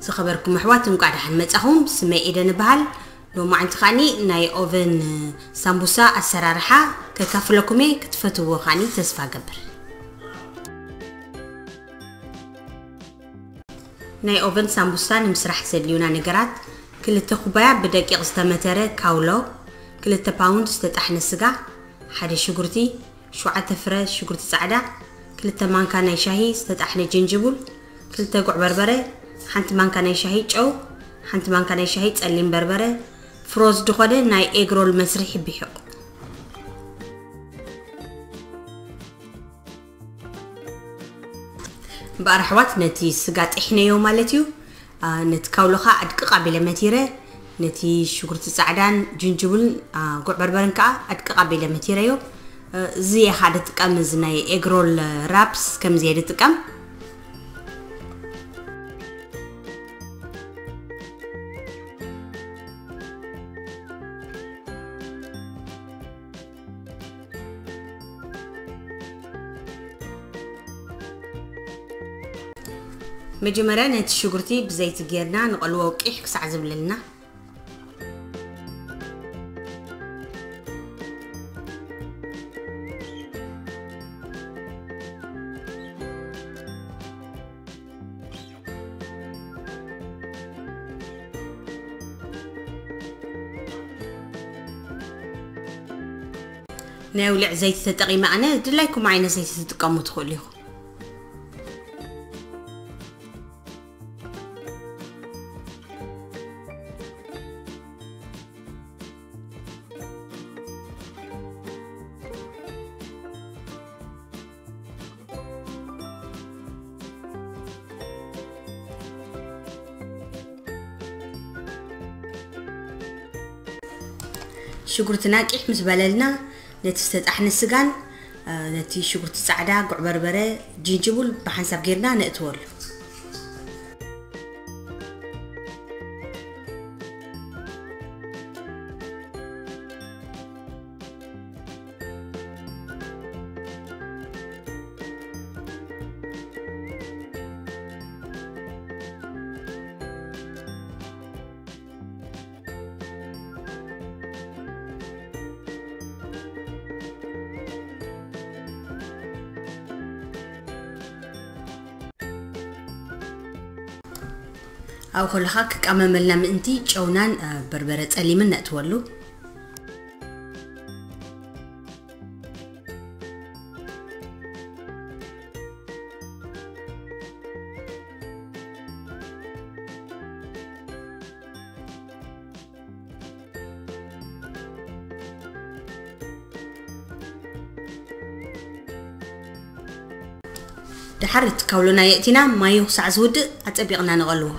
ዝኸበርኩም ኣሕዋት፣ እንቋዕ ደሓን መጻኹም። ስመይ ኤደን እበሃል። ሎማዓንቲ ከዓኒ ናይ ኦቨን ሳምቡሳ ኣሰራርሓ ከካፍለኩም እየ። ክትፈትዎ ከዓኒ ተስፋ ገብር። ናይ ኦቨን ሳምቡሳ ንምስራሕ ዘድልዩና ነገራት፣ ክልተ ኩባያ ብደቂቕ ዝተመተረ ካውሎ፣ ክልተ ፓውንድ ዝተጣሕነ ስጋ፣ ሓደ ሽጉርቲ፣ ሸውዓተ ፍረ ሽጉርቲ ጻዕዳ፣ ክልተ ማንካ ናይ ሻሂ ዝተጣሕነ ጅንጅቡል፣ ክልተ ጉዕ በርበረ፣ ሓንቲ ማንካ ናይ ሻሂ ጨው፣ ሓንቲ ማንካ ናይ ሻሂ ጸሊም በርበረ፣ ፍሮዝ ዝኾነ ናይ ኤግሮል መስርሒ ብሒቑ። እምበኣር ኣሕዋት፣ ነቲ ስጋ ጢሕነዮ ማለት እዩ። አ፣ ነቲ ካውሎኻ ኣድቅቕ ኣቢለ መቲረ፣ ነቲ ሽጉርቲ ጻዕዳን ጅንጅብልን፣ አ፣ ጉዕ በርበርን ከኣ ኣድቅቕ ኣቢለ መቲረዮ። እ፣ እዚ እየ ኸኣ ድጥቀም፣ እዚ ናይ ኤግሮል ራፕስ ከምዚ እየ ድጥቀም። መጀመርያ ነቲ ሽጉርቲ ብዘይቲ ጌርና ንቐልዎ ቂሕ ክሳዕ ዝብለልና። ናይ ውልዕ ዘይቲ ተጠቒመ ኣነ፣ ድላይኩም ዓይነት ዘይቲ ትጥቀሙ ትኽእሉ ኢኹም። ሽጉርትና ቂሕ ምስ በለልና፣ ነቲ ዝተጣሕነ ስጋን፣ እ፣ ነቲ ሽጉርቲ ጻዕዳ፣ ጉዕ በርበረ፣ ጅንጅቡል ብሓንሳብ ጌርና ነእትወሉ። ኣብኡ ከለኻ ክቃመመልና ምእንቲ ጨውናን፣ እ፣ በርበረ ጸሊምን ነእትወሉ። ድሓር እቲ ካውሎና የእቲና ማዩ ክሳዕ ዝውድእ ኣጸቢቕና ንቐልዎ።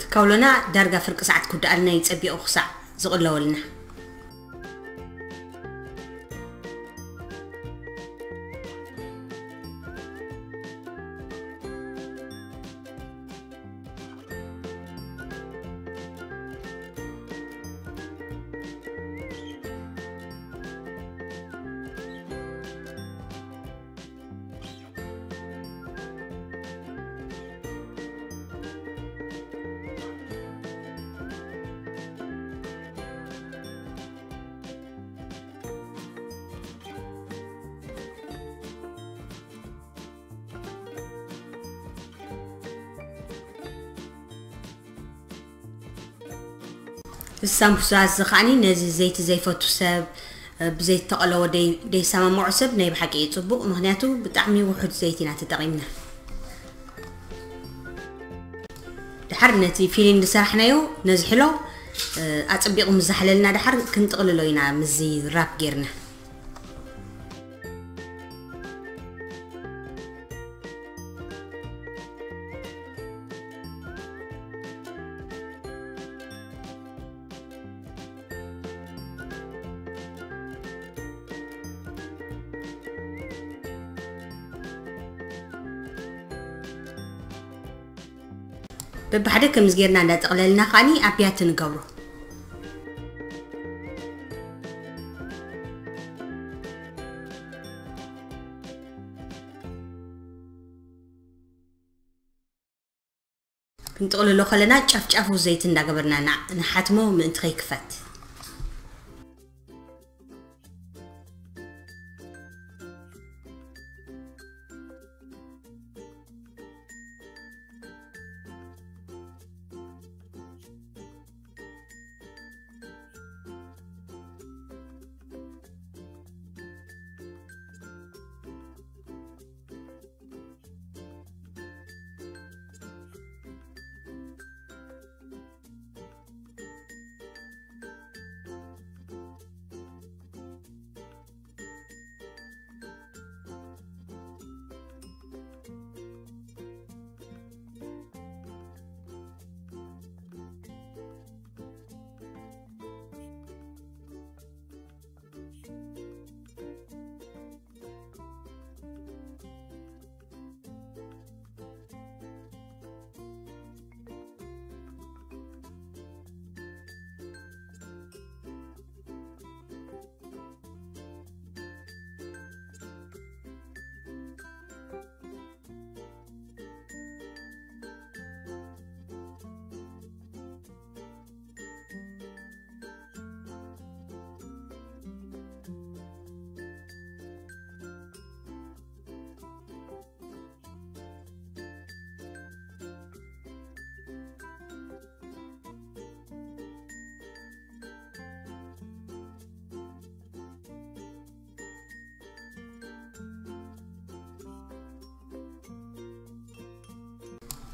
ትካውሎና ዳርጋ ፍርቂ ሰዓት ክውድኣልና እዩ ጸቢቑ ክሳዕ ዝቕለወልና። እዚ ሳምቡሳ እዚ ከዓኒ ነዚ ዘይቲ ዘይፈቱ ሰብ፣ እ፣ ብዘይቲ ተቐለወ ደይ-፣ ደይሰማምዖ ሰብ ናይ ብሓቂ እዩ ጽቡቕ፣ ምኽንያቱ ብጣዕሚ ውሑድ ዘይቲ ኢና ተጠቒምና። ድሓር ነቲ ፊሊንግ ዝሰራሕናዮ ነዝሕሎ፣ እ፣ ኣጸቢቑ ምስ ዛሕለልና ድሓር ክንጥቕልሎ ኢና ምስዚ ራፕ ጌርና። በብሓደ ከምዚ ጌርና እንዳጠቕለልና ከዓኒ ኣብ ቢያቲ ንገብሮ። ክንጥቕልሎ ከለና ጫፍ ጫፉ ዘይቲ እንዳገበርና ንሓትሞ ምእንቲ ከይክፈት።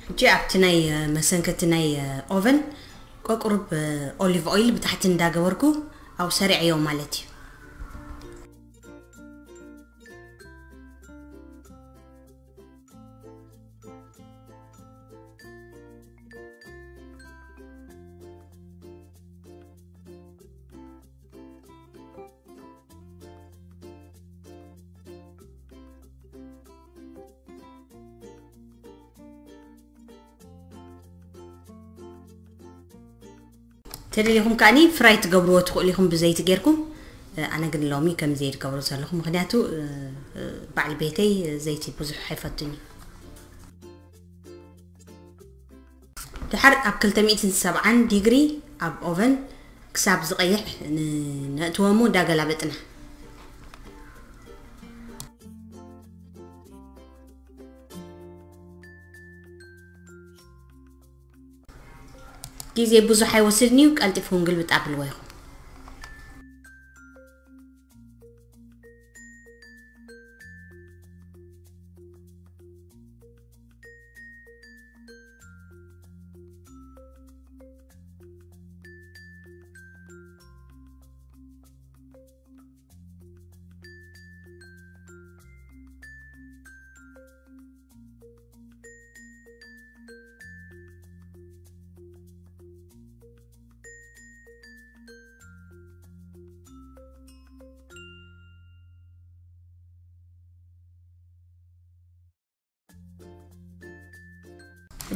ሕጂ ኣብቲ ናይ መሰንከቲ ናይ ኦቨን ቆቁርብ ኦሊቭ ኦይል ብታሕቲ እንዳገበርኩ ኣብኡ ሰሪዐዮ ማለት እዩ። ተደሊኹም ከዓኒ ፍራይ ትገብርዎ ትኽእሉ ኢኹም ብዘይቲ ጌርኩም። ኣነ ግን ሎሚ ከም ዘይትገብሩ ዘለኹ፣ ምኽንያቱ በዓል ቤተይ ዘይቲ ብዙሕ ኣይፈቱን እዩ። ድሓር ኣብ ክልተ ሚእትን ሰብዓን ዲግሪ ኣብ ኦቨን ክሳብ ዝቐይሕ ነእትወሙ እንዳገላበጥና። ግዜ ብዙሕ ኣይወስድን እዩ፣ ቀልጢፍኩም ግልብጥ ኣብልዎ ኢኹም።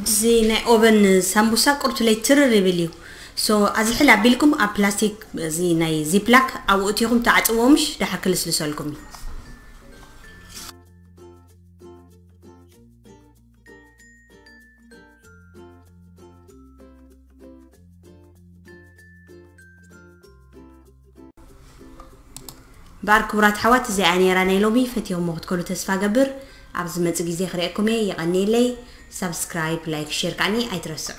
እዚ ናይ ኦቨን ሳምቡሳ ቁርቱለይ ትርር ይብል እዩ። ሶ ኣዝሕል ኣቢልኩም ኣብ ፕላስቲክ፣ እዚ ናይ ዚፕላክ ኣብኡ እቲኹም ተዓጽዎ ምሽ ደሓር ክልስልሰልኩም እዩ። እምበኣር ክቡራት ኣሕዋት፣ እዚኣ ነይራ ናይ ሎሚ። ፈቲኹሞ ክትኮኑ ተስፋ ገብር። ኣብ ዝመጽእ ግዜ ክርእየኩም እየ። የቐንየለይ። ሳብስክራይብ፣ ላይክ፣ ሼር ከዓኒ ኣይትረስዑ።